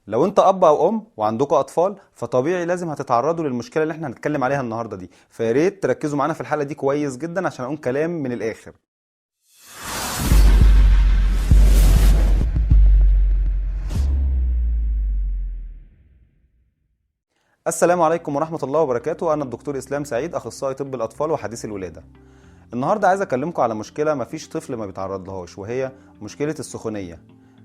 لو انت اب او ام وعندكم اطفال فطبيعي لازم هتتعرضوا للمشكلة اللي احنا هنتكلم عليها النهارده دي، فياريت تركزوا معانا في الحلقة دي كويس جدا عشان اقول كلام من الاخر. السلام عليكم ورحمة الله وبركاته. انا الدكتور اسلام سعيد، اخصائي طب الاطفال وحديث الولادة. النهارده عايز اكلمكم على مشكلة مفيش طفل ما بيتعرض لهاش، وهي مشكلة السخونيه.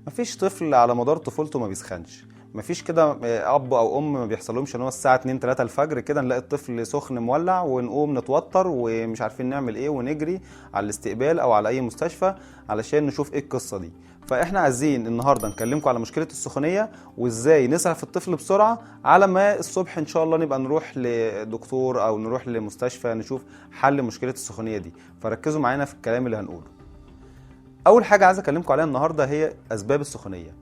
مفيش طفل على مدار طفولته ما بيسخنش، مفيش كده اب او ام ما بيحصلهمش ان هو الساعة 2 3 الفجر كده نلاقي الطفل سخن مولع ونقوم نتوتر ومش عارفين نعمل ايه ونجري على الاستقبال او على اي مستشفى علشان نشوف ايه القصة دي. فاحنا عايزين النهارده نكلمكم على مشكلة السخونيه وازاي نسعف الطفل بسرعة على ما الصبح ان شاء الله نبقى نروح لدكتور او نروح لمستشفى نشوف حل مشكلة السخونيه دي. فركزوا معانا في الكلام اللي هنقوله. اول حاجة عايز اكلمكم عليها النهارده هي اسباب السخونيه.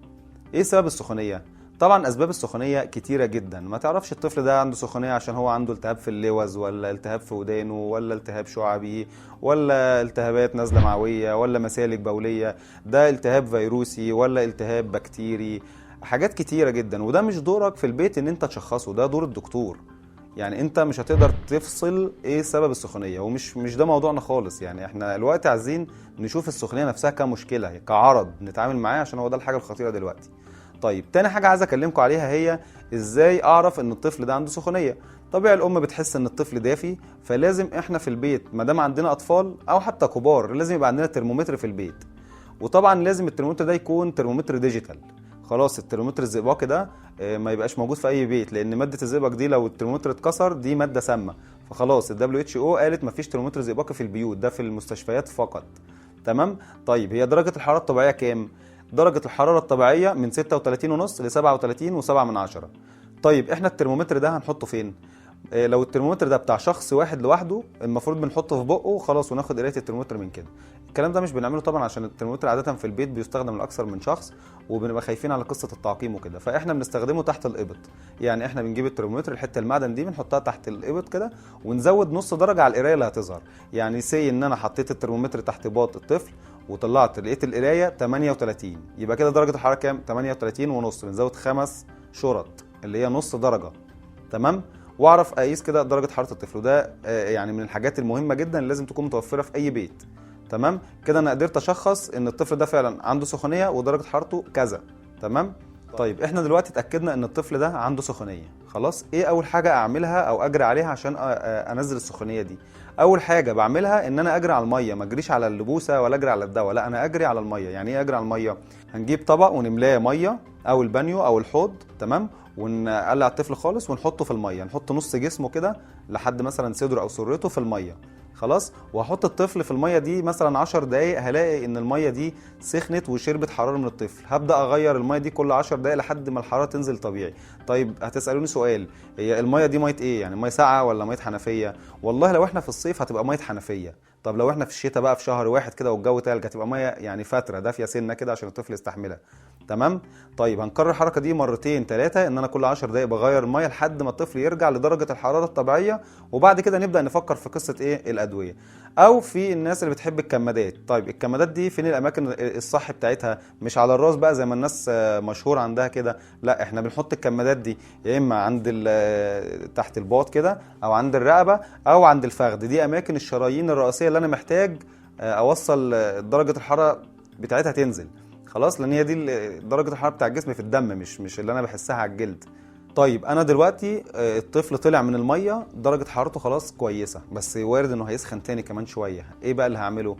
ايه سبب السخونيه؟ طبعا اسباب السخونيه كتيرة جدا، ما تعرفش الطفل ده عنده سخونيه عشان هو عنده التهاب في اللوز ولا التهاب في ودانه ولا التهاب شعبي ولا التهابات نزله معويه ولا مسالك بوليه، ده التهاب فيروسي ولا التهاب بكتيري، حاجات كتيرة جدا. وده مش دورك في البيت ان انت تشخصه، ده دور الدكتور. يعني انت مش هتقدر تفصل ايه سبب السخونيه، ومش مش ده موضوعنا خالص. يعني احنا الوقت عايزين نشوف السخونيه نفسها كمشكله، كعرض نتعامل معاه، عشان هو ده الحاجة الخطيرة دلوقتي. طيب تاني حاجة عايز اكلمكم عليها هي ازاي اعرف ان الطفل ده عنده سخونيه. طبيعي الام بتحس ان الطفل دافي، فلازم احنا في البيت ما دام عندنا اطفال او حتى كبار لازم يبقى عندنا ترمومتر في البيت. وطبعا لازم الترمومتر ده يكون ترمومتر digital. خلاص الترمومتر الزئبقي ده ما يبقاش موجود في اي بيت، لان مادة الزئبق دي لو الترمومتر اتكسر دي مادة سامة. فخلاص ال WHO قالت ما فيش ترمومتر زئبقي في البيوت، ده في المستشفيات فقط. تمام. طيب هي درجه الحرارة الطبيعية كام؟ درجه الحرارة الطبيعية من 36.5 ل 37.7. طيب احنا الترمومتر ده هنحطه فين؟ لو الترمومتر ده بتاع شخص واحد لوحده المفروض بنحطه في بقه خلاص وناخد قرايه الترمومتر من كده. الكلام ده مش بنعمله طبعا عشان الترمومتر عادة في البيت بيستخدم لاكثر من شخص وبنبقى خايفين على قصة التعقيم وكده، فاحنا بنستخدمه تحت الابط. يعني احنا بنجيب الترمومتر الحتة المعدن دي بنحطها تحت الابط كده ونزود نص درجه على القراية اللي هتظهر. يعني say ان انا حطيت الترمومتر تحت باط الطفل وطلعت لقيت القراية 38، يبقى كده درجه الحرارة كام؟ 38.5. بنزود 5 شرط اللي هي نص درجه. تمام. واعرف اقيس كده درجه حرارة الطفل، وده يعني من الحاجات المهمة جدا اللي لازم تكون متوفرة في اي بيت. تمام كده انا قدرت اشخص ان الطفل ده فعلا عنده سخونيه ودرجة حرارته كذا. تمام. طيب احنا دلوقتي اتاكدنا ان الطفل ده عنده سخونيه، خلاص ايه اول حاجة اعملها او اجري عليها عشان انزل السخونيه دي؟ اول حاجة بعملها ان انا اجري على المية، ما اجريش على اللبوسه ولا اجري على الدواء، لا انا اجري على المية. يعني ايه اجري على المية؟ هنجيب طبق ونملاه مية او البانيو او الحوض، تمام، ونقلع الطفل خالص ونحطه في المية، نحط نص جسمه كده لحد مثلا صدره او سرته في المية. خلاص، وهحط الطفل في المية دي مثلا 10 دقايق، هلاقي ان المية دي سخنت وشربت حرارة من الطفل. هبدا اغير المية دي كل 10 دقايق لحد ما الحرارة تنزل طبيعي. طيب هتسالوني سؤال، هي المية دي مية ايه؟ يعني مية ساقعه ولا مية حنفية؟ والله لو احنا في الصيف هتبقى مية حنفية. طب لو احنا في الشتاء بقى في شهر واحد كده والجو تلج هتبقى مية يعني فترة دافيه سنة كده عشان الطفل يستحملها. تمام. طيب هنكرر الحركة دي مرتين ثلاثة، ان انا كل 10 دقايق بغير المية لحد ما الطفل يرجع لدرجة الحرارة الطبيعية، وبعد كده نبدا نفكر في قصة ايه الادوية. او في الناس اللي بتحب الكمادات. طيب الكمادات دي فين الاماكن الصح بتاعتها؟ مش على الراس بقى زي ما الناس مشهور عندها كده، لا احنا بنحط الكمادات دي يا اما عند تحت الباط كده، او عند الرقبة، او عند الفخذ. دي اماكن الشرايين الرئيسية اللي انا محتاج اوصل درجه الحرارة بتاعتها تنزل. خلاص، لان هي دي درجه الحرارة بتاع الجسم في الدم، مش اللي انا بحسها على الجلد. طيب انا دلوقتي الطفل طلع من المية درجه حرارته خلاص كويسة، بس وارد انه هيسخن تاني كمان شوية. ايه بقى اللي هعمله؟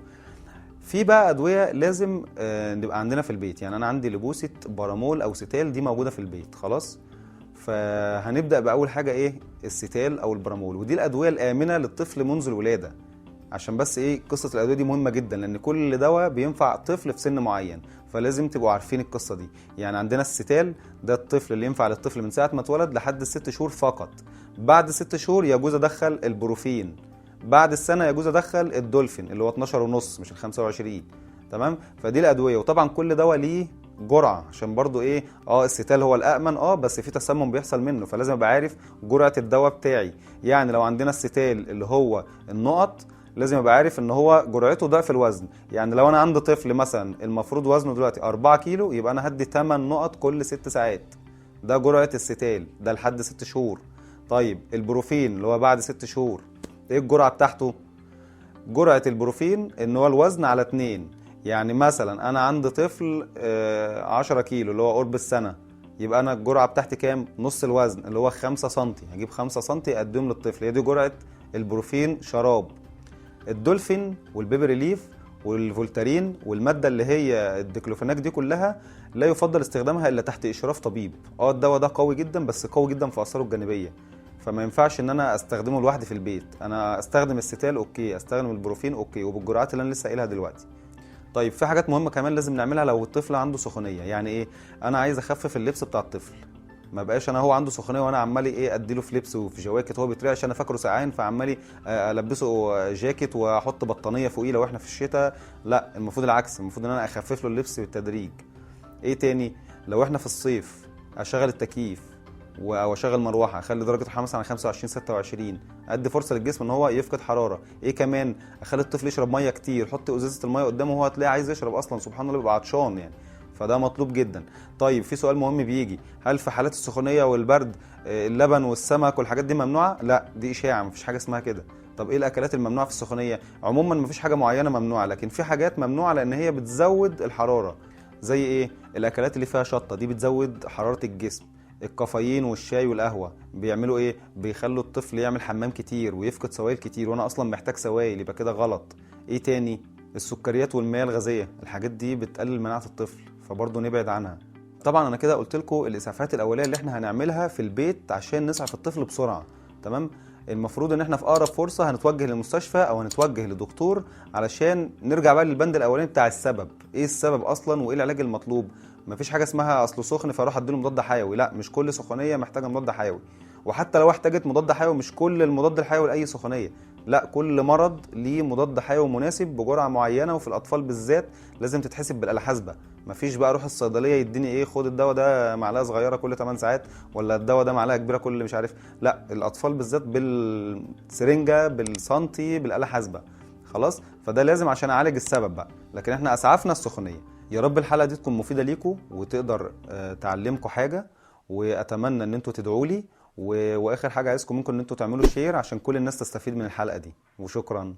في بقى ادوية لازم نبقى عندنا في البيت. يعني انا عندي لبوسه برامول او ستال دي موجودة في البيت. خلاص، فهنبدا باول حاجة ايه؟ الستال او البرامول، ودي الادوية الامنة للطفل منذ الولادة. عشان بس ايه قصة الادوية دي مهمة جدا، لان كل دواء بينفع طفل في سن معين، فلازم تبقوا عارفين القصة دي. يعني عندنا الستال ده الطفل اللي ينفع للطفل من ساعة ما اتولد لحد 6 شهور فقط. بعد 6 شهور يجوز ادخل البروفين، بعد السنة يجوز ادخل الدولفين اللي هو 12.5 مش ال 25. تمام. فدي الادوية، وطبعا كل دواء ليه جرعة عشان برضو ايه، الستال هو الامن، بس في تسمم بيحصل منه، فلازم ابقى عارف جرعة الدواء بتاعي. يعني لو عندنا الستال اللي هو النقط لازم ابقى عارف ان هو جرعته ضعف الوزن. يعني لو انا عندي طفل مثلا المفروض وزنه دلوقتي 4 كيلو، يبقى انا هدي 8 نقط كل 6 ساعات. ده جرعة الستال، ده لحد 6 شهور. طيب البروفين اللي هو بعد 6 شهور، ايه الجرعة بتاعته؟ جرعة البروفين ان هو الوزن على 2. يعني مثلا انا عندي طفل 10 كيلو اللي هو قرب السنة، يبقى انا الجرعة بتاعتي كام؟ نص الوزن اللي هو 5 سنتي، هجيب 5 سنتي اقدم للطفل. هي دي جرعة البروفين شراب. الدولفين والبيبي ريليف والفولتارين والمادة اللي هي الديكلوفيناك دي كلها لا يفضل استخدامها الا تحت اشراف طبيب. الدواء ده قوي جدا، بس قوي جدا في اثاره الجانبية، فما ينفعش ان انا استخدمه لوحدي في البيت. انا استخدم الستال okay، استخدم البروفين okay، وبالجرعات اللي انا لسه قايلها دلوقتي. طيب في حاجات مهمة كمان لازم نعملها لو الطفل عنده سخونيه. يعني ايه؟ انا عايز اخفف اللبس بتاع الطفل، ما بقاش انا هو عنده سخونيه وانا عمال ايه اديله في لبس وفي جواكت، هو بيترعش انا فاكره سقعان فعمال البسه جاكيت واحط بطانيه فوقيه لو احنا في الشتاء. لا، المفروض العكس، المفروض ان انا اخفف له اللبس بالتدريج. ايه تاني؟ لو احنا في الصيف اشغل التكييف او اشغل مروحة، اخلي درجه الحرارة مثلا 25 26، ادي فرصة للجسم ان هو يفقد حرارة. ايه كمان؟ اخلي الطفل يشرب مية كتير، حط ازازة المية قدامه وهو هتلاقيه عايز يشرب اصلا، سبحان الله بيبقى عطشان يعني، فده مطلوب جدا. طيب في سؤال مهم بيجي، هل في حالات السخونيه والبرد اللبن والسمك والحاجات دي ممنوعة؟ لا، دي اشاعة، مفيش حاجة اسمها كده. طب ايه الاكلات الممنوعه في السخونيه؟ عموما مفيش حاجة معينة ممنوعة، لكن في حاجات ممنوعة لان هي بتزود الحرارة. زي ايه؟ الاكلات اللي فيها شطه دي بتزود حرارة الجسم. الكافيين والشاي والقهوة بيعملوا ايه؟ بيخلوا الطفل يعمل حمام كتير ويفقد سوائل كتير، وانا اصلا محتاج سوائل، يبقى كده غلط. ايه تاني؟ السكريات والمياه الغازية، الحاجات دي بتقلل مناعة الطفل، فبرضه نبعد عنها. طبعا انا كده قلت لكم الاسعافات الاولية اللي احنا هنعملها في البيت عشان نسعف الطفل بسرعة، تمام؟ المفروض ان احنا في اقرب فرصة هنتوجه للمستشفى او هنتوجه لدكتور علشان نرجع بقى للبند الاولاني بتاع السبب، ايه السبب اصلا وايه العلاج المطلوب. مفيش حاجة اسمها اصله سخن فاروح اديله مضاد حيوي، لا، مش كل سخونيه محتاجه مضاد حيوي، وحتى لو احتاجت مضاد حيوي مش كل المضاد الحيوي لاي سخونيه، لا، كل مرض ليه مضاد حيوي مناسب بجرعه معينة، وفي الاطفال بالذات لازم تتحسب بالاله حاسبه. مفيش بقى اروح الصيدلية يديني ايه، خد الدواء ده معلقه صغيرة كل 8 ساعات، ولا الدواء ده معلقه كبيرة كل مش عارف، لا، الاطفال بالذات بالسرنجه بالسنتي بالاله حاسبه، خلاص. فده لازم عشان اعالج السبب بقى، لكن احنا اسعفنا السخونيه. يا رب الحلقة دي تكون مفيدة ليكم وتقدر تعلمكم حاجة، واتمنى ان انتوا تدعوا لي، واخر حاجة عايزكم ممكن ان انتوا تعملوا share عشان كل الناس تستفيد من الحلقة دي، وشكرا.